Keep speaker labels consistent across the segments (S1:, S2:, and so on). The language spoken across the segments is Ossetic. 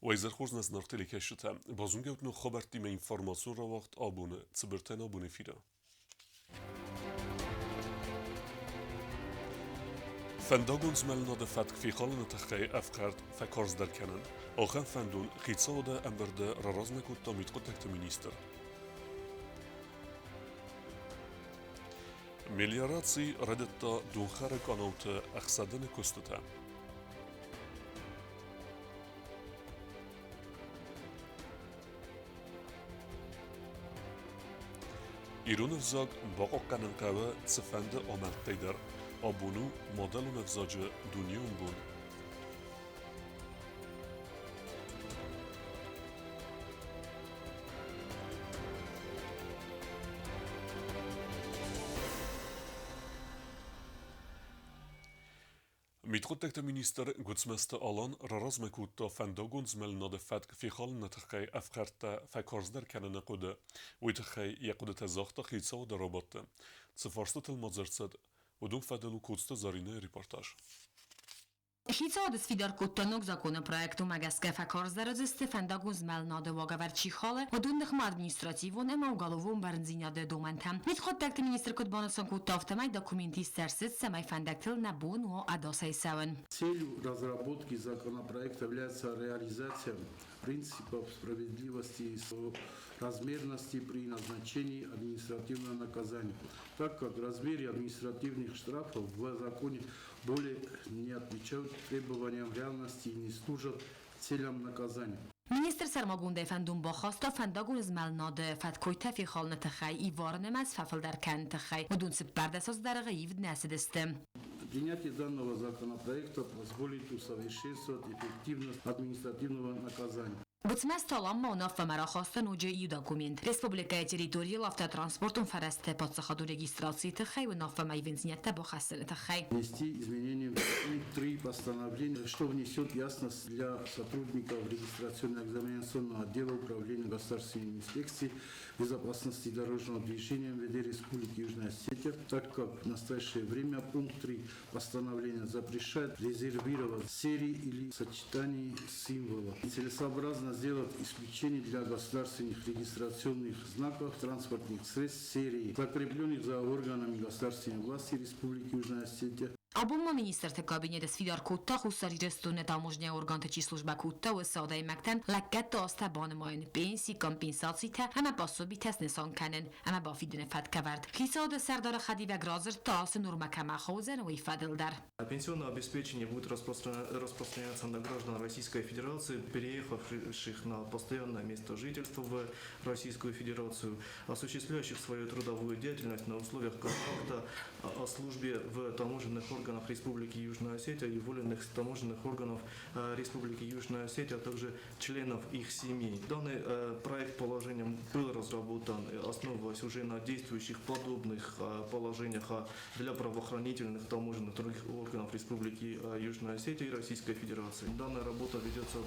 S1: Уӕ хорз нӕ зынаргъ телекӕсджытӕ, базонгӕ ут ног хабӕрттимӕ информацион рауагъд абоны цыбыртӕн абоны эфиры. Фӕндагон змӕлынады фӕтк фехалыны тыххӕй ӕфхӕрд фӕкарздӕр кӕнын. Ахӕм фӕндон хицауады ӕмбырды раразмӕ кодта мидхъуыддӕгты министр. Мелиораци райдыдта донхӕры къанауты ӕхсӕдыны куыстытӕ. Ирон ӕвзаг бахъахъхъӕнын хъӕуы цыфӕнды амӕлттӕй дӕр. Абон у мадӕлон ӕвзаджы дунеон бон. Мидхъуыддӕгты министр Гуыцмӕзты Алан раразмӕ кодта фӕндагон змӕлынады фӕтк фехалыны тыххӕй ӕфхӕрдтӕ фӕкарздӕр кӕныны хъуыды. Уый тыххӕй йӕ хъуыдытӕ загъта хицауады рабадты. Цы фарстытыл ма дзырд цыд, уыдон фӕдыл у Коцты Заринӕйы репортаж.
S2: Хицауад сфидар кодта ног законопроект, уымӕ гӕсгӕ фӕкарздӕр уыдзысты фӕндагон змӕлынады уагӕвӕрд чи халы, уыдон ныхмӕ административон ӕмӕ уголовон бӕрндзинады домӕнтӕ. Мидхъуыддӕгты министр куыд банысан кодта, афтӕмӕй документ ист ӕрцыд, цӕмӕй фӕндӕгтыл нӕ бон у ӕдасӕй цӕуын.
S3: Целью разработки законопроекта является реализация принципов справедливости и соразмерности при назначении административного наказания, так как размеры административных штрафов в законе более не отвечают требованиям реальности и не служат целям наказания.
S2: Министр сӕрмагондӕй фӕндон бахаста фӕндагон змӕлынады фӕткойтӕ фехалыны тыххӕй ивары нымӕц фӕфылдӕр кӕныны тыххӕй. Уыдон 14 азы дӕргъы ивд нӕ цыдысты.
S3: Принятие данного законопроекта позволит усовершенствовать эффективность административного наказания.
S2: Гуыцмӕзты Алан уынаффӕмӕ рахаста ноджы иу документ. Республикӕйы территорийыл автотранспортон фӕрӕзты паддзахадон регистрацийы тыххӕй уынаффӕмӕ ивындзинӕдтӕ бахӕссыны тыххӕй.
S3: Внести изменения в три постановления, что внесет ясность для сотрудников регистрационно-экзаменационного отдела Управления государственной инспекции безопасности дорожного движения МВД Республики Южная Осетия, так как в настоящее время пункт 3 постановления запрещает резервировать серии или сочетание символов. Целесообразно сделать исключение для государственных регистрационных знаков транспортных средств серии, закрепленных за органами государственной власти Республики Южная Осетия.
S2: Абон ма министрты кабинеты сфидар кодта Хуссар Ирыстоны таможнӕйы органты чи службӕ кодта, уыцы адӕймӕгтӕн лӕггӕдты азтӕ банымайын, пенси, компенсацитӕ ӕмӕ пособитӕ снысан кӕнын ӕмӕ бафидыны фӕткӕвӕрд. Хицауады сӕрдары хӕдивӕг радзырдта, ацы нормӕ кӕмӕ хаудзӕн, уый фӕдыл дӕр.
S4: Пенсионное обеспечение будет распространяться на граждан Российской Федерации, переехавших на постоянное место жительства в Российскую Федерацию, осуществляющих свою трудовую деятельность на условиях контракта о службе в таможенных органах Республики Южная Осетия и уволенных с таможенных органов Республики Южная Осетия, а также членов их семей. Данный проект положения был разработан, основываясь уже на действующих подобных положениях для правоохранительных, таможенных, других органов Республики Южная Осетия и Российской Федерации. Данная работа ведется,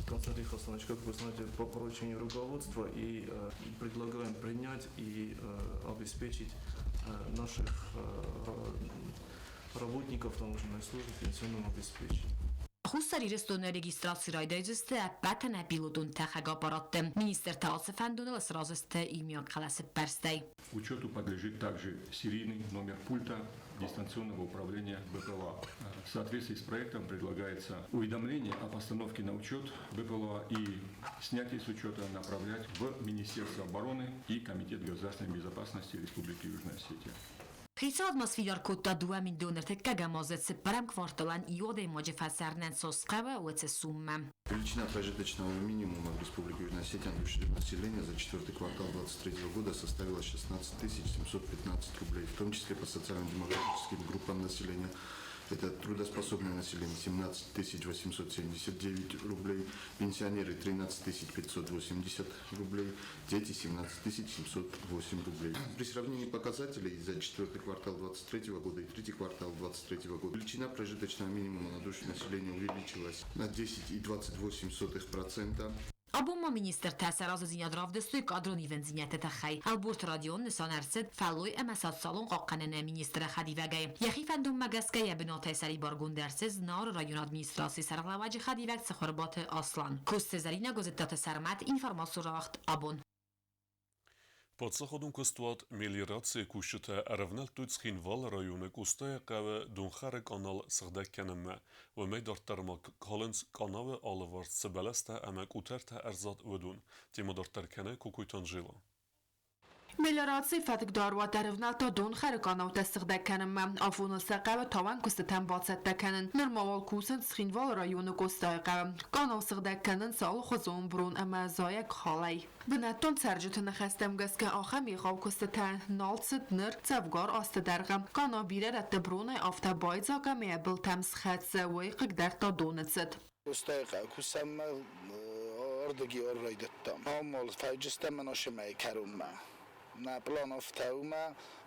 S4: Константин Хасанович, как вы знаете, по поручению руководства и предлагаем принять и обеспечить наших работников таможенной службы пенсионным обеспечением.
S2: Хуссар Ирыстоны регистраци райдайдзысты ӕппӕт ӕнӕпилотон тӕхӕг аппаратты. Министртӕ ацы фӕндоныл сразы сты иумиаг хъӕлӕсыппӕрстӕй.
S5: Учету подлежит также серийный номер пульта дистанционного управления БПЛА. В соответствии с проектом предлагается уведомление о постановке на учет БПЛА и снятие с учета направлять в Министерство обороны и Комитет государственной безопасности Республики Южная Осетия.
S2: Хицауад ма сфидар кодта 2 000 ӕртыккӕгӕм азы цыппӕрӕм кварталӕн иу адӕймаджы фӕцӕрынӕн цас хъӕуы, уыцы суммӕ.
S6: Величина прожиточного минимума в Республике Южная Осетия на душу населения за четвертый квартал 2023 года составила 16 715 рублей, в том числе по социально-демографическим группам населения. Это трудоспособное население 17 879 рублей, пенсионеры 13 580 рублей, дети 17 708 рублей. При сравнении показателей за четвертый квартал 2023 года и третий квартал 2023 года величина прожиточного минимума на душу населения увеличилась на 10,28%.
S2: Абон ма министртӕ сӕ разыдзинад равдыстой кадрон ивӕндзинӕдты тыххӕй. Ӕлборты Родион нысан ӕрцыд фӕллой ӕмӕ социалон хъахъхъӕныны министры хӕдивӕгӕй. Йӕхи фӕндонмӕ гӕсгӕ йӕ бынатӕй сӕрибаргонд ӕрцыд Знауыры районы администрацийы сӕргълӕууӕджы хӕдивӕг Цыхуырбаты Аслан. Коцты Зӕринӕ Гуызыдтаты Сӕрмӕт информацион рауагъд абон.
S1: Паддзахадон куыстуат Мелиорацийы кусджытӕ ӕрӕвнӕлдтой Цхинвалы районы Къостайы хъӕуы донхӕры къанал сыгъдӕг кӕнынмӕ. Уымӕй дарддӕр ма калынц къанауы алыварс цы бӕлӕстӕ ӕмӕ къутӕртӕ ӕрзад, уыдон. Темӕ дарддӕр кӕны Кокойты Анжела.
S7: Мелиорацийы фӕткдаруат ӕрӕвнӕлдта донхӕры къанаутӕ сыгъдӕг кӕнынмӕ. Афоныл сӕ хъӕуы тауӕн куыстытӕм бацӕттӕ кӕнын. Нырма уал кусынц Цхинвалы районы Къостайы хъӕуы. Къанау сыгъдӕг кӕнынц алыхуызон брон ӕмӕ зайӕг халӕй. Бынӕттон цӕрджыты ныхӕстӕм гӕсгӕ ахӕм егъау куыстытӕ нал цыд ныр дзӕвгар азты дӕргъы. Къанау бирӕ рӕтты бронӕй афтӕ байдзаг ӕмӕ йӕ былтӕм схӕццӕ, уый хъыгдардта доны цыд.
S8: Къостайыхъӕу кусӕнмӕ ардыги райдыдтам. Амал фӕджыстӕм ӕносымӕй кӕронмӕ. Нӕ план афтӕ у мӕ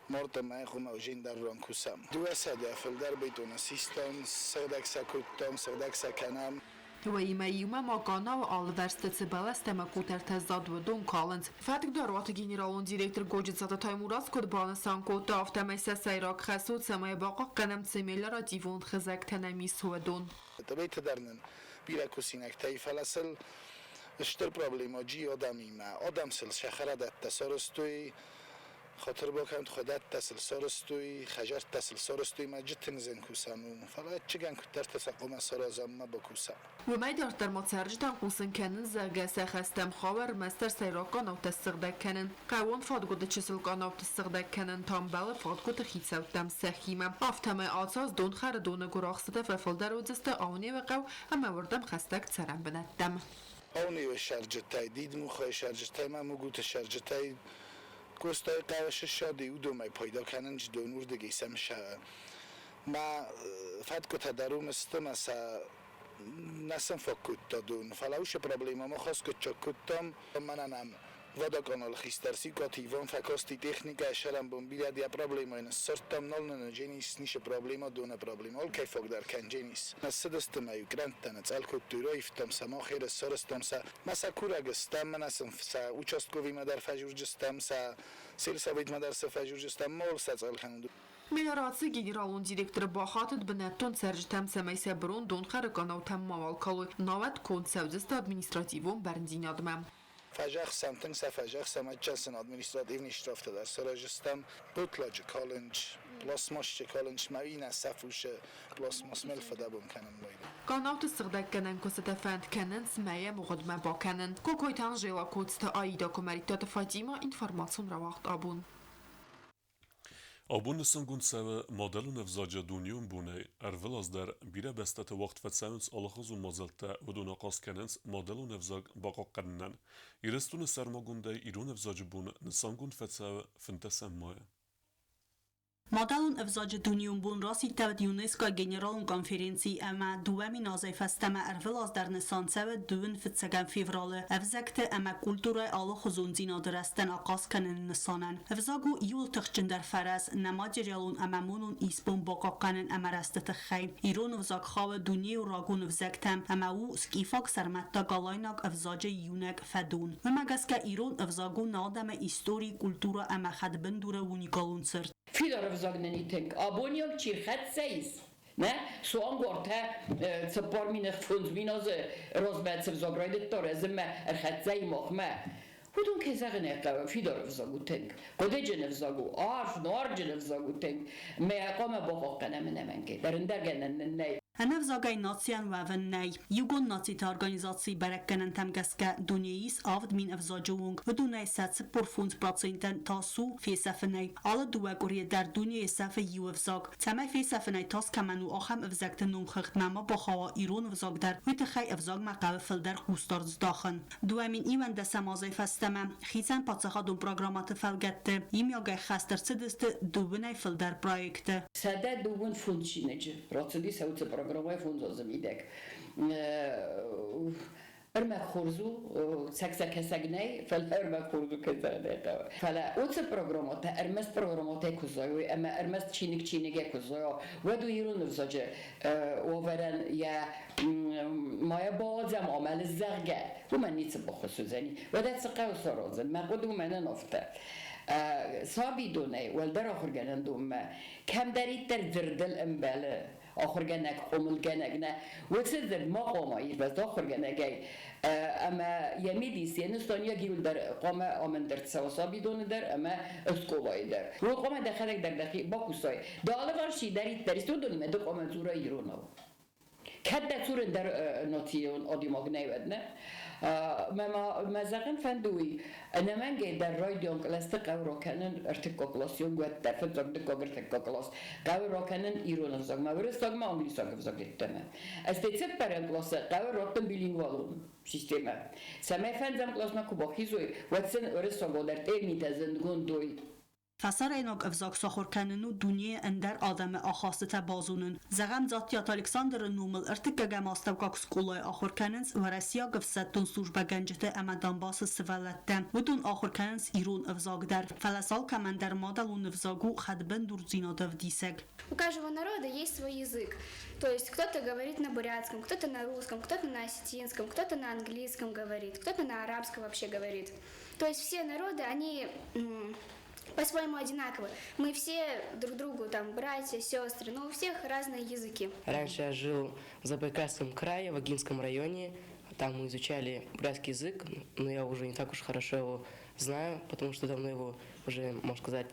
S8: марты мӕй хъуамӕ зиндӕрран кусӕм. 200 фылдӕр бетоны систам, сыгъдӕг сӕ кодтам, сыгъдӕг сӕ кӕнӕм.
S7: Уыимӕ иумӕ ма къанауы алывӕрсты цы бӕлӕстӕ ӕмӕ къутӕртӕ зад, уыдон калынц. Фӕткдаруаты генералон директор Годжыцаты Таймураз куыд банысан кодта, афтӕмӕй сӕ сӕйраг хӕс у, цӕмӕй бахъахъхъӕнӕм цы мелиоративон хызӕгтӕ нӕм ис, уыдон.
S8: Тъбеты дӕр нын бирӕ кусинӕгтӕ и, фӕлӕ сыл стыр проблемӕ джи адӕмимӕ. Адӕм сыл сӕ хӕрӕдӕттӕ сарӕзтой, хатыр бакӕнут, хӕдӕттӕ сыл сарӕзтой, хӕдзӕрттӕ сыл сарӕзтой, мӕ джы тынг зын кусӕн у. Фӕлӕ ӕччыгӕн куыддӕртӕ сӕ хъуамӕ саразӕм ӕмӕ бакусӕм.
S7: Уымӕй дарддӕр ма цӕрджытӕн хъусын кӕнынц, зӕгъгӕ, сӕ хӕстӕм хауы ӕрмӕстдӕр сӕйраг къанаутӕ ссыгъдӕг кӕнын. Хъӕууон фадгуыты чысыл къанауты ссыгъдӕг кӕнын та ӕмбӕлы фадгуыты хицӕуттӕм сӕхимӕ. Афтӕмӕй ацы аз донхӕры доны гуырахстытӕ фӕфылдӕр уыдзысты Аунеуы хъӕу ӕмӕ уырдӕм хӕстӕг цӕрӕн бынӕттӕм.
S8: Аунеуы сӕрджытӕй, Дидмухайы сӕрджытӕй ӕмӕ Мугуты сӕрджытӕй Къостайы хъӕуы сыссады уыдонӕй пайда кӕнын дон уырдыгӕй сӕм сӕ мӕ фӕткъуытӕ дӕр уым сты мӕ сӕ нӕ сын фаг кодта дон. Фӕлӕ уыцы проблемӕ мах аскъуыддзаг кодтам. Мӕнӕн ӕм водоканалы хистӕр Сикъоты Иван фӕкасти техникӕйы сӕрӕнбон бирӕ йӕ проблемӕйы ныссырдтам, нал нын дженис, ницы проблемӕ, доны проблемӕ, алкӕй фаг дӕр кӕн дженис. Ныццыдысты мӕ гранттӕ ныцъӕл кодтой, раивтам сӕ, мах ерыс сарӕзтам сӕ. Мӕ сӕ курӕг стӕм, мӕнӕ сын сӕ участковимӕ дӕр фӕжурджыстӕм, сӕ сельсоветмӕ дӕр сӕ фӕжурджыстӕм, мол сӕ цъӕл кӕнын.
S7: Мелиорацийы генералон директоры бахатыд бынӕттон цӕрджытӕм, цӕмӕй сӕ бырон донхӕры къанаутӕм мауал калой, науӕд конд цӕудзысты административон бӕрндзинадмӕ.
S8: Фӕзӕхсӕм, тынг сӕ фӕзӕхсӕм, ӕдджын административный штрафтӕ дӕр саразыстӕм. Бутладжы калынч, пластмассчы калынч, мӕ иннӕ сӕфусы пластмасс мел фыдӕбон кӕнын байдыдта.
S7: Къанауты сыгъдӕггӕнӕн куыстытӕ фӕнд кӕнынц мӕйӕ мгъуыдмӕ бакӕнын. Кокойты Анжела, Коцты Аида, Куымӕридтаты Фатимӕ, информацион рауагъд абон.
S1: Абон нысангонд цӕуы мадӕлон ӕвзаджы дунеон бонӕй. Ӕрвылаз дӕр бирӕ бӕстӕты уагъд фӕцӕуынц алыхуызон мадзӕлттӕ, уыдон ахъаз кӕнынц мадӕлон ӕвзаг бахъахъхъӕнынӕн. Ирыстоны сӕрмагондӕй ирон ӕвзаджы бон нысангонд фӕцӕуы 15 майы.
S9: Мадӕлон ӕвзаджы дунеон бон расидтӕуыд ЮНЕСКО-йы генералон конференцийы ӕмӕ 2000 азӕй фӕстӕмӕ ӕрвылаз дӕр нысан цӕуы 25 февралы ӕвзӕгты ӕмӕ культурӕйы алыхуызондзинады рӕзтӕн ахъаз кӕныны нысанӕн. Ӕвзаг у иууыл тыхджындӕр фӕрӕз нӕ материалон ӕмӕ монон исбон бахъахъхъӕнын ӕмӕ рӕзты тыххӕй. Ирон ӕвзаг хауы дунейы рагон ӕвзӕгтӕм ӕмӕ у скифаг сӕрмӕттаг-алайнаг ӕвзаджы иунӕг фӕдон. Уымӕ гӕсгӕ ирон ӕвзаг у нӕ адӕмы истори, культурӕ ӕмӕ хӕдбындуры уникалон цырт.
S10: Фидар ӕвзаг нын итынг. Абониаг чи рхӕццӕ ис, нӕ суангуартӕ 4 000, 5000 азы размӕ цы взаг райдыдта рӕзынмӕ, ӕрхӕццӕ и махмӕ. Уыдон, кӕй зӕгъын ӕй хъӕуы, фидар ӕвзаг у тынг. Хъуыдыджын ӕвзаг у, арф, нуарджын ӕвзаг у тынг. Мӕ хъуамӕ бахъахъхъӕнӕм ӕнӕмӕнгӕй дӕр, ӕндӕр гӕнӕн нын нӕй.
S9: Ӕнӕ взагӕй нацийӕн уӕвӕн нӕй. Иугонд Нациты Организацийы бӕрӕггӕнӕнтӕм гӕсгӕ дунейы ис 7000 ӕвзаджы онг, уыдонӕй сӕ 45 процентӕн тас у фесӕфынӕй. Алы дыууӕ къуырийы дӕр дунейы сӕфы иу ӕвзаг. Цӕмӕй фесӕфынӕй тас кӕмӕн у, ахӕм ӕвзӕгты номхыгъдмӕ ма бахауа ирон ӕвзаг дӕр, уый тыххӕй ӕвзагмӕ хъӕуы фылдӕр хъусдард здахын. 2011 азӕй фӕстӕмӕ хицӕн паддзахадон программӕты фӕлгӕтты иумиагӕй хаст ӕрцыдысты дыууынӕй фылдӕр проекты.
S10: 125 чиныджы рацыди сӕ уыцы программӕйы 5 азы мидӕг. Ӕрмӕг хорз у, цӕг-сӕ нӕй, фӕлӕ ӕрмӕг хорз у, кӕй зӕгъын ӕй хъӕуы. Фӕлӕ уыцы программӕтӕ ӕрмӕст программӕтӕй куы зайой ӕмӕ ӕрмӕст чиныг чиныгӕй куы зайа, уӕд у ирон ӕвзаджы уавӕрӕн йӕ Ма йӕ бауадзӕм амӕлы, зӕгъгӕ, уымӕн ницы баххуыс уыдзӕни. Уӕдӕ цы хъӕуы саразын? Мӕ хъуыды у мӕнӕн афтӕ. Сабидонӕй уӕлдӕр ахуыргӕнӕндонмӕ кӕмдӕриддӕр дзырдыл ӕмбӕлы ахуыргӕнӕг, хъомылгӕнӕг нӕ, уыцы дзырд ма хъуамӕ ирвӕзт ахуыргӕнӕгӕй ӕмӕ йӕ мидис, йӕ нысаниуӕг иуылдӕр хъуамӕ амынд ӕрцӕуа сабидоны дӕр ӕмӕ скъолайы дӕр. Уый хъуамӕ дӕхӕдӕг дӕр дӕхи бакусай. Дӕ алыварс чидӕриддӕр ис, уыдонимӕ ды хъуамӕ дзурай иронау. Кӕд дӕ цуры ӕндӕр национ адӕймаг нӕ уӕд, нӕ? Мӕ зӕгъын фӕнды уый, ӕнӕмӕнгӕй дӕр райдиан кълӕсты хъӕуы ракӕнын ӕртыккаг къласион уӕддӕр, фыццаг, дыккаг, ӕртыккаг кълас. Хъӕуы ракӕнын ирон ӕвзагмӕ, уырыссагмӕ, англисаг ӕвзаг йеддӕмӕ. Стӕй цыппӕрӕм къласы хъӕуы раттын билингвалон системӕ. Цӕмӕй фӕндзӕм къласмӕ куы бахизой, уӕд сын уырыссагау дӕр терминтӕ зындгонд уой.
S9: Фӕсарӕйнаг ӕвзаг сахуыр кӕнын у дунейы ӕндӕр адӕмы ахастытӕ базонын. Зӕгъӕм, Дзаттиаты Александры номыл ӕртыккӕгӕм астӕуккаг скъолайы ахуыр кӕнынц уӕрӕсейаг ӕфсӕддон службӕгӕнджыты ӕмӕ Донбассы сывӕллӕттӕ. Уыдон ахуыр кӕнынц ирон ӕвзаг дӕр, фӕлӕ сӕ алкӕмӕн дӕр мадӕлон ӕвзаг у хӕдбындурдзинады ӕвдисӕг.
S11: У каждого народа есть свой язык. То есть кто-то говорит на бурятском, кто-то на русском, кто-то на осетинском, кто-то на английском говорит, кто-то на арабском вообще говорит. То есть все народы, они по-своему одинаковы. Мы все друг другу там братья, сестры, но у всех разные языки.
S12: Раньше я жил в Забайкальском крае, в Агинском районе. Там мы изучали бурятский язык, но я уже не так уж хорошо его знаю, потому что давно его уже, можно сказать,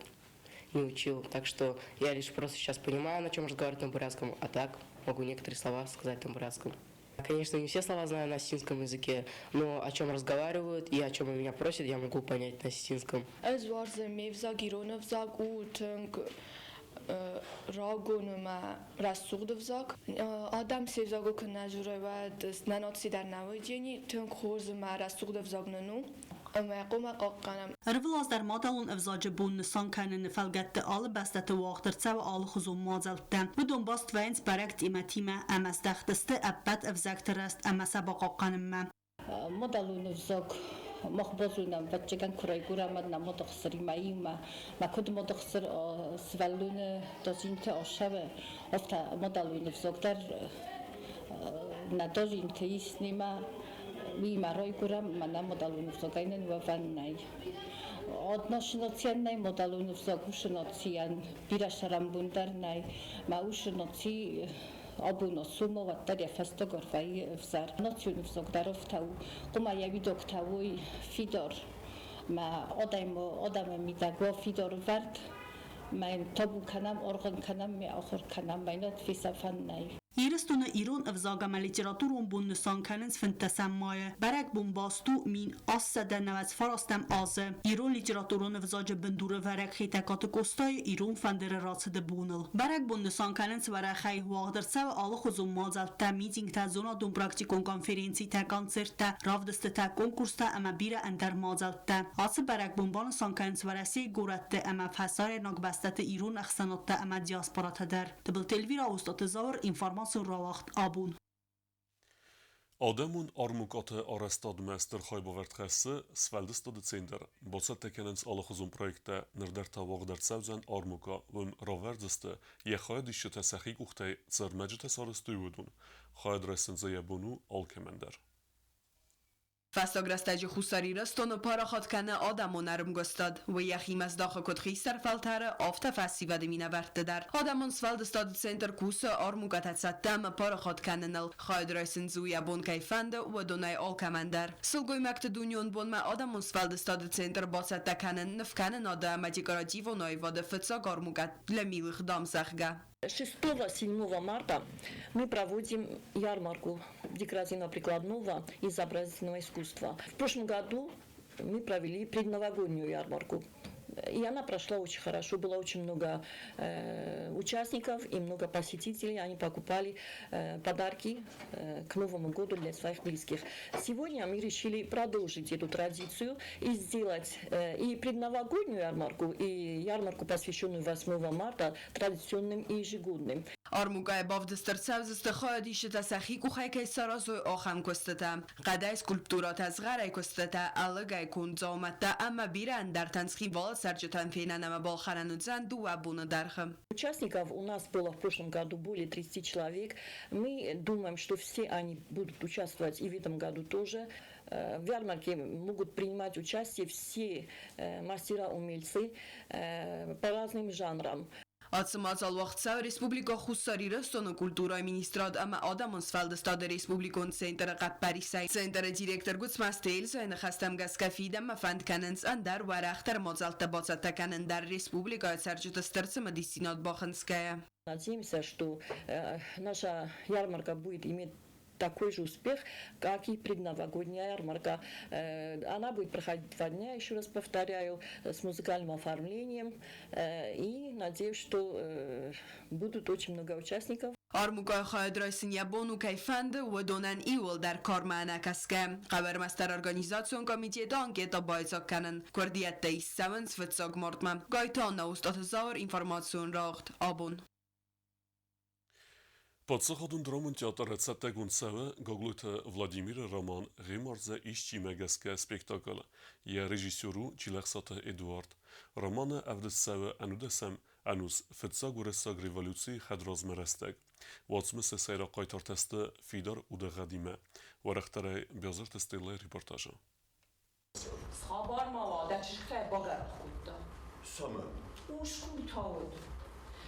S12: не учил. Так что я лишь просто сейчас понимаю, на чем разговаривать на бурятском, а так могу некоторые слова сказать на бурятском. Конечно, не все слова знаю на осетинском языке, но о чем разговаривают и о чем меня просят, я могу понять на осетинском.
S13: Ӕз уарзын ме взаг, ирон ӕвзаг у тынг рагон ӕмӕ рӕсугъд ӕвзаг. Адӕм се взагыл куы нӕ дзурой, уӕд нӕ наци дӕр нӕ уыдзӕни. Тынг хорз ӕмӕ рӕсугъд ӕвзаг нын у. Ӕмӕ хъуамӕ хъахъхъӕнӕм.
S9: Ӕрвылаз дӕр мадӕлон ӕвзаджы бон нысан кӕныны фӕлгӕтты алы бӕстӕты уагъд ӕрцӕуы алыхуызон мадзӕлттӕ. Уыдон баст вӕййынц бӕрӕг темӕтимӕ ӕмӕ здӕхт сты ӕппӕт ӕвзӕгты рӕзт ӕмӕ сӕ бахъахъхъӕнынмӕ.
S14: Мадӕлон ӕвзаг мах базонӕм, ӕвӕццӕгӕн, куы райгуырӕм, уӕд нӕ мадыхсыримӕ иумӕ. Мӕ куыд мадыхсыр сывӕллоны дадзинты ассӕуы, афтӕ мадӕлон ӕвзаг дӕр нӕ дадзинты ис немӕ. Уыимӕ райгуырӕм, мӕнӕ мадӕлон ӕвзагӕй нын уӕвӕн нӕй. Односы нацийӕн нӕй мадӕлон ӕвзаг, уыцы нацийӕн бирӕ сӕрӕнбон дӕр нӕй. Мӕ уыцы наци абон сумӕ уӕддӕр йӕ фӕстаг вӕййы ӕвзӕр. Национ ӕвзаг дӕр афтӕ у. Хъуамӕ йӕ уидӕгтӕ уой фидар. Мӕ адӕмы мидӕг уа фидар ӕвӕрд. Мӕ йын табу кӕнӕм, аргъ ын кӕнӕм, ме ахуыр кӕнӕм, мӕ йын фесӕфӕн нӕй.
S9: Ирыстоны ирон ӕвзаг ӕмӕ литературон бон нысан кӕнынц фынддӕсӕм майы. Бӕрӕгбон баст у 1899 азы ирон литературон ӕвзаджы бындурӕвӕрӕг Хетӕгкаты Къостайы Ирон фӕндыры рацыды боныл. Бӕрӕгбон нысан кӕнынц уӕрӕхӕй, уагъд ӕрцӕуы алыхуызон мадзӕлттӕ, митингтӕ, зонадон-практикон конференцитӕ, концерттӕ, равдыстытӕ, конкурстӕ ӕмӕ бирӕ ӕндӕр мадзӕлттӕ. Ацы бӕрӕгбон банысан кӕнынц Уӕрӕсейы горӕтты ӕмӕ фӕсарӕйнаг бӕстӕты ирон ӕхсӕнадтӕ ӕмӕ диаспоратӕ дӕр. Тыбылты Эльвира, Остъаты Зауыр, информацион рауагъд абон.
S1: Адӕмон армукъаты арӕзтадмӕ стыр хайбавӕрд хӕссы сфӕлдыстады центр. Бацӕттӕ кӕнынц алыхуызон проекттӕ, ныр дӕр та уагъд ӕрцӕудзӕн армукъа, уым равӕрдзысты, йӕ хайадисджытӕ сӕхи къухтӕй цы ӕрмӕджытӕ сарӕзтой, уыдон. Хайад райсын дзы йӕ бон у алкӕмӕн дӕр.
S7: Фӕстаг рӕстӕджы Хуссар Ирыстоны парахат кӕны адӕмон ӕрмгуыстад. Уый йӕхимӕ здахы куыд хистӕр фӕлтӕры, афтӕ фӕсивӕды минӕвӕртты дӕр. Адӕмон сфӕлдыстады центр кусы армукъатӕ цӕттӕ ӕмӕ парахат кӕныныл. Хайад райсын дзы у йӕ бон кӕй фӕнды, уыдонӕй алкӕмӕн дӕр. Сылгоймӕгты дунеон бонмӕ адӕмон сфӕлдыстады центр бацӕттӕ кӕнын нывкӕнынады ӕмӕ декоративон аивады фыццаг армукъа Для милых дам, зӕгъгӕ.
S15: 6-7 марта мы проводим ярмарку декоративно-прикладного и изобразительного искусства. В прошлом году мы провели предновогоднюю ярмарку. И она прошла очень хорошо, было очень много участников и много посетителей. Они покупали подарки к Новому году для своих близких. Сегодня мы решили продолжить эту традицию и сделать и предновогоднюю ярмарку, и ярмарку, посвященную 8 марта, традиционным и ежегодным.
S16: Армукъайы бавдыст ӕрцӕудзысты хайадисджытӕ сӕхи къухӕй кӕй саразой, ахӕм куыстытӕ. Хъӕдӕй скульптурӕтӕ, згъӕрӕй куыстытӕ, ӕлыгӕй конд дзаумӕттӕ ӕмӕ бирӕ ӕндӕртӕн Цхинвалы цӕрджытӕн фенӕн ӕмӕ балхӕнӕн уыдзӕн дыууӕ боны дӕргъы.
S15: Участников у нас было в прошлом году более 30 человек. Мы думаем, что все они будут участвовать и в этом году тоже. В ярмарке могут принимать участие все мастера-умельцы по разным жанрам.
S16: Ацы мадзал уагъд цӕуы Республикӕ Хуссар Ирыстоны культурӕйы министрад ӕмӕ Адӕмон сфӕлдыстады республикон центры хъӕппӕрисӕй. Центры директор Гуыцмӕзты Эльзӕйы ныхӕстӕм гӕсгӕ фидӕнмӕ фӕнд кӕнынц ӕндӕр уӕрӕхдӕр мадзӕлттӕ бацӕттӕ кӕнын дӕр республикӕйы цӕрджыты стыр цымыдисдзинад бахынцгӕйӕ.
S15: Надеемся, что наша ярмарка будет иметь такой же успех, как и предновогодняя ярмарка. Она будет проходить 2 дня, еще раз повторяю, с музыкальным оформлением. И надеюсь, что будут очень много участников.
S16: Армукъайы хайад райсын йӕ бон у кӕй фӕнды, уыдонӕн иууылдӕр кармӕ ӕнӕкӕсгӕ. Хъӕуы ӕрмӕстдӕр организацион комитеты анкетӕ байдзаг кӕнын. Куырдиӕттӕ ист цӕуынц фыццаг мартмӕ. Гайты Анна, Остъаты Зауыр, информацион рауагъд «Абон».
S1: Паддзахадон драмон театры цӕттӕгонд цӕуы Гаглойты Владимиры роман «Гъемардзӕ исчи-мӕ» гӕсгӕ спектакль. Йӕ режиссер у Чилӕхсаты Эдуард. Романы ӕвдыст цӕуы ӕнудӕсӕм ӕнус фыццаг уырыссаг революцийы хӕдразмӕ рӕстӕг. Уацмысы сӕйраг хъайтартӕ сты фидар удыгъӕдимӕ. Уӕрӕхдӕрӕй Биазырты Стеллӕйы репортажы.
S17: Хабар ма уа, дӕ чызг та багӕрах кодта.
S18: Цӕмӕн?
S17: Усгур та уыд.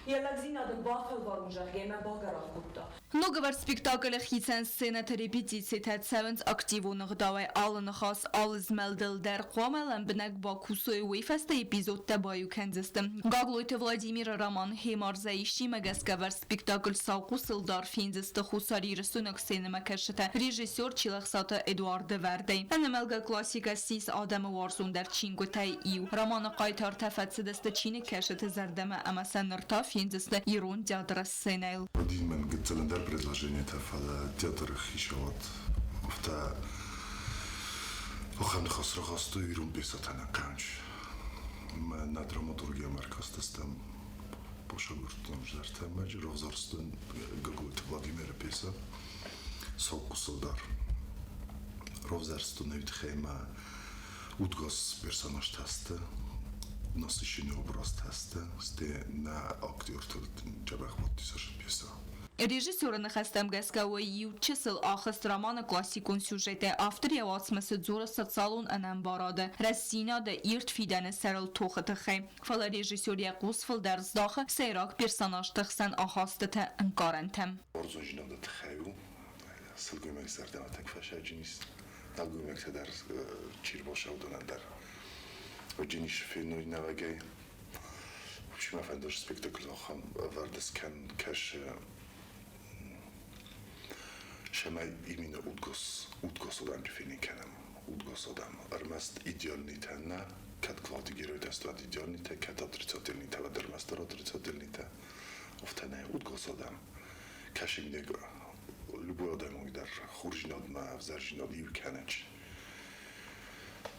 S17: Йӕ лӕгдзинад ын бафӕлварон, зӕгъгӕ, мӕ багӕрах кодта.
S7: Ногӕвӕрд спектаклы хицӕн сценӕты репетицитӕ цӕуынц активон ӕгъдауӕй, алы ныхас, алы змӕлдыл дӕр хъуамӕ лӕмбынӕг бакусой, уый фӕстӕ эпизодтӕ баиу кӕндзысты. Гаглойты Владимиры роман «Хемарзӕ исчи-мӕ» гӕсгӕ ӕвӕрд спектакль «Саухъусыл» дӕр фендзысты хуссарирыстойнаг сценӕмӕкӕсджытӕ режиссер Чилӕхсаты Эдуарды вӕрдӕй. Ӕнӕмӕлгӕ классикӕ ссис адӕмы уарзондӕр чингуытӕй иу. Романы хъайтартӕ фӕцыдысты чиныгкӕсджыты зӕрдӕмӕ ӕмӕ сӕ ныр та фендзысты ирон театры сценӕйыл.
S6: Уыди мын гыццыл ӕндӕр предложениетӕ, фӕлӕ театры хицауад афтӕ ахӕм ныхас рахастой ирон пьесӕтӕ нӕ кӕнч. Мӕ нӕ драматургиямӕ ӕркастыстӕм, башагурдтон зӕртӕмӕджы, равзӕрстон Гаглойты Владимиры пьесӕ «Саухъусыл дӕр». Равзӕрстон ӕй тыххӕй мӕ удгас персонажтӕ сты, насыщенный образтӕ сты, сты нӕ актертыл дзӕбӕх бадтис пьесӕ.
S7: Режиссеры ныхӕстӕм гӕсгӕ уый иу чысыл ахызт романы классикон сюжетӕй. Автор йӕ уацмысы дзуры социалон ӕнӕмбарады, рӕстдзинады, ирд фидӕны сӕрыл тохы тыххӕй. Фӕлӕ режиссер йӕ хъус фылдӕр здахы сӕйраг персонажты хсӕн ахастыты ӕнкъарӕнтӕм.
S6: Уарзондзинады тыххӕй у сылгоймаг зӕрдӕмӕ тынг фӕсайджын ис, нӕлгоймӕгтӕ дӕр чи рбасаудонӕн дӕр. Уыджын ис феной нӕуӕгӕй. В общем, мӕ фӕнды спектакль ахӕм ӕвӕрд скӕн, кӕсы сӕмӕй именно удгос адӕмты фенын кӕнӕм. Удгос адӕм. Ӕрмӕст идеальныйтӕ нӕ, кӕд главный геройтӕ стуат идеальныйтӕ, кӕд отрицательныйтӕ, уӕд ӕрмӕстдӕр отрицательныйтӕ. Афтӕ нӕ, удгос адӕм. Кӕсы минӕг любой адӕймаг дӕр хорздзинадмӕ, ӕвзӕрдзинад иу кӕнӕч.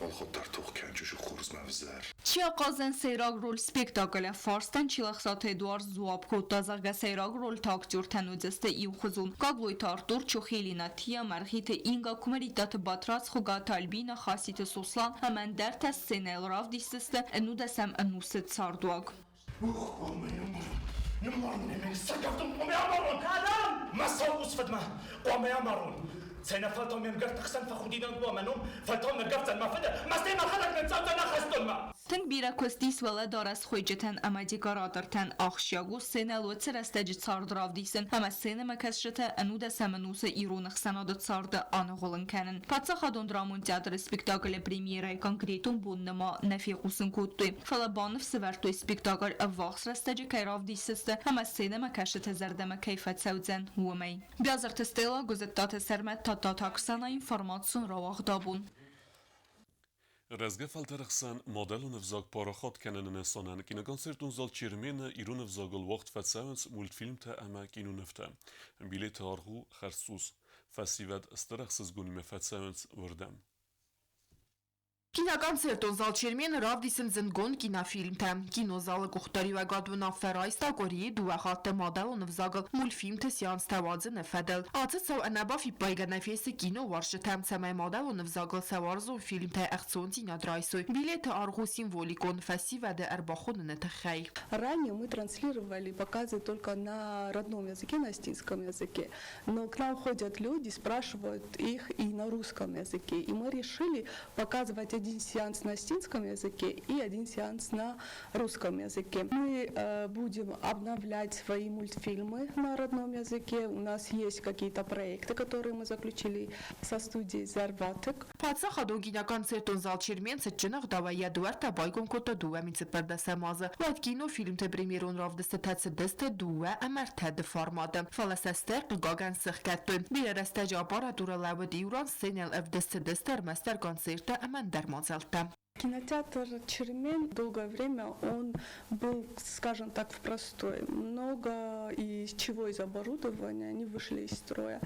S6: Алхатт дӕр тох кӕнчы хорзмӕ ӕвзӕр.
S7: Чи ахъаздзӕн сӕйраг роль спектаклы? Фарстӕн Чилӕхсаты Эдуард сдзуапп кодта, зӕгъгӕ, сӕйраг рольты актертӕн уыдзысты иухуызон: Гаглойты Артур, Чохели Натия, Мӕргъиты Инга, Куымӕридтаты Батрадз, Хуыгаты Альбина, Хаситы Сослан ӕмӕ ӕндӕртӕ сценӕйыл равдисдзысты ӕнудӕсӕм ӕнусы цардуаг.
S19: Мӕ сау фыдмӕ хъуамӕ амарон. Цӕйнӕфӕлтау ме мгӕртты хсӕн фӕхудинаг уа мӕ ном, фӕлтау ныргӕвддзӕн мӕ фыды, мӕ стӕй мӕхӕдӕг ныццӕудзӕн ахӕстонмӕ.
S7: Тынг бирӕ куыст ис уӕлӕдарӕс хуыйджытӕн ӕмӕ декоратортӕн. Ахсджиаг у сценӕйыл уыцы рӕстӕджы цард равдисын ӕмӕ сценӕмӕкӕсджыты ӕнудӕсӕм ӕнусы ирон ӕхсӕнады царды аныгъуылын кӕнын. Паддзахадон драмон театры спектаклы премьерӕйы конкретон бон нырма нӕ фехъусын кодтой, фӕлӕ баныфсӕвӕрдтой, спектакль ӕввахс рӕстӕджы кӕй равдисдзысты ӕмӕ сценӕмӕкӕсджыты зӕрдӕмӕ кӕй фӕцӕудзӕн, уымӕй. Биазырты Стелла, Гуызыттаты Сӕрмӕт, Тадтаты Оксана, информацион рауагъд «Абон».
S1: Рӕзгӕ фӕлтӕры хсӕн мадӕлон ӕвзаг парахат кӕныны нысанӕн киноконцертон зал «Чермен»-ы ирон ӕвзагыл уагъд фӕцӕуынц мультфильмтӕ ӕмӕ кинонывтӕ. Билеты аргъ у хӕрзцъус. Фӕсивӕд стыр ӕхсызгонимӕ фӕцӕуынц уырдӕм.
S7: Киноконцертон зал Чермены равдисынц зындгонд кинофильмтӕ. Кинозалы къухдариуӕгад уынаффӕ райста къуырийы дыууӕ хатты мадӕлон ӕвзагыл мультфильмты сеанстӕ уадзыны фӕдыл. Ацы цау ӕнӕбафиппайгӕ нӕ фесты киноуарзджытӕ, цӕмӕй мадӕлон ӕвзагыл сӕ уарзон фильмтӕй ӕхцондзинад райсой. Билеты аргъ у символикон, фӕсивӕды ӕрбахоныны тыххӕй.
S18: Ранее мы транслировали показы только на родном языке, на осетинском языке. Но к нам ходят люди, спрашивают их и на русском языке. И мы решили показывать один сеанс на осетинском языке и один сеанс на русском языке. Мы будем обновлять свои мультфильмы на родном языке. У нас есть какие-то проекты, которые мы заключили со студией «Зарватык».
S7: Паддзахадон киноконцертон зал Чермен цытджын ӕгъдауӕй йӕ дуӕрттӕ байгом кодта 2014 азы. Уӕд кинофильмты премьерон равдыстытӕ цыдысты дыууӕ ӕмӕ ӕртӕ форматы. Фӕлӕ сӕ стӕй, хъыгагӕн, сыхгӕдтой. Бирӕ рӕстӕджы аппаратурӕ лӕууыд иу ран, сценӕйыл ӕвдыст цыдысты ӕрмӕстдӕр концерттӕ ӕмӕ ӕндӕр мадзӕлттӕ.
S18: Кинотеатр «Чермен» долгое время он был, скажем так, в простой. Много из чего из оборудования они вышли из строя.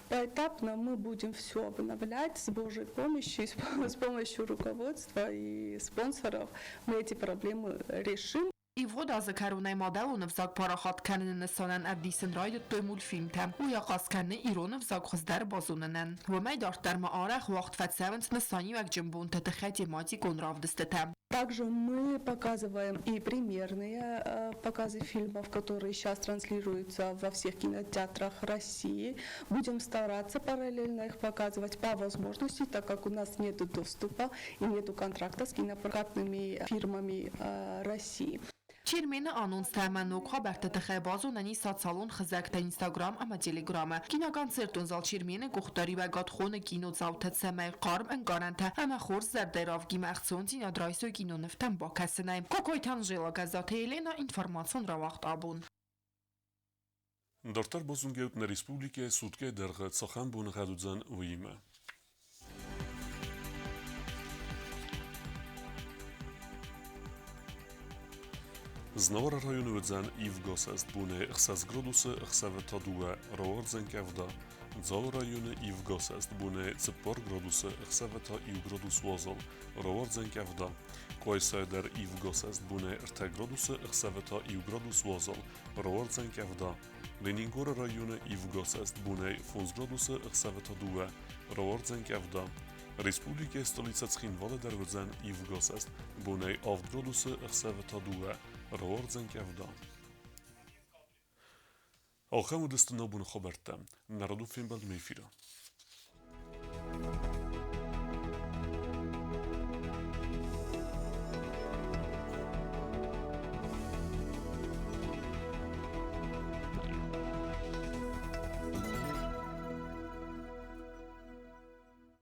S18: Поэтапно мы будем все обновлять с Божьей помощью, с помощью руководства и спонсоров мы эти проблемы решим.
S7: Ивгъуыд азы кӕронӕй мадӕлон ӕвзаг парахат кӕныны нысанӕн ӕвдисын райдыдтой мультфильмтӕ. Уый ахъаз кӕны ирон ӕвзаг хуыздӕр базонынӕн. Уымӕй дарддӕр ма арӕх уагъд фӕцӕуынц нысаниуӕгджын бонты тыххӕй тематикон равдыстытӕ.
S18: Также мы показываем и премьерные показы фильмов, которые сейчас транслируются во всех кинотеатрах России. Будем стараться параллельно их показывать по возможности, так как у нас нет доступа и нет контракта с кинопрокатными фирмами России.
S7: Чермены анонстӕ ӕмӕ ног хабӕртты тыххӕй базонӕн ис социалон хызӕгтӕ Инстаграм ӕмӕ Телеграмы. Киноконцертон зал Чермены къухдариуӕгад хоны кинодзаутӕ, цӕмӕй хъарм ӕнкъарӕнтӕ ӕмӕ хорз зӕрдӕйы равгимӕ ӕхцондзинад райсой кинонывтӕм бакӕсынӕй. Кокойты Анжела, Гӕззаты Елена, информацион рауагъд «Абон».
S1: Дарддӕр базонгӕут нӕ республикӕйы суткӕйы дӕргъы цахӕм боныгъӕд уыдзӕн, уыимӕ. Знауыры районы уыдзӕн ивгӕсӕст бонӕй 6 градусы, ӕхсӕвы та дыууӕ, рауардзӕн къӕвда. Дзауы районы ивгӕсӕст бонӕй 4 градусы, ӕхсӕвы та 1 градус уазал, рауардзӕн къӕвда. Къуайсайы дӕр ивгӕсӕст бонӕй 3 градусы, ӕхсӕвы та 1 градус уазал, рауардзӕн къӕвда. Ленингоры районы ивгӕсӕст бонӕй 5 градусы, ӕхсӕвы та дыууӕ, рауардзӕн къӕвда. Республикӕйы столицӕ Цхинвалы дӕр уыдзӕн ивгӕсӕст бонӕй 7 градусы, ӕхсӕвы та дыууӕ, рауардзӕн къӕвда. Ахӕм уыдысты нӕ боны хабӕрттӕ. Нӕ радон фембӕлдмӕ эфиры.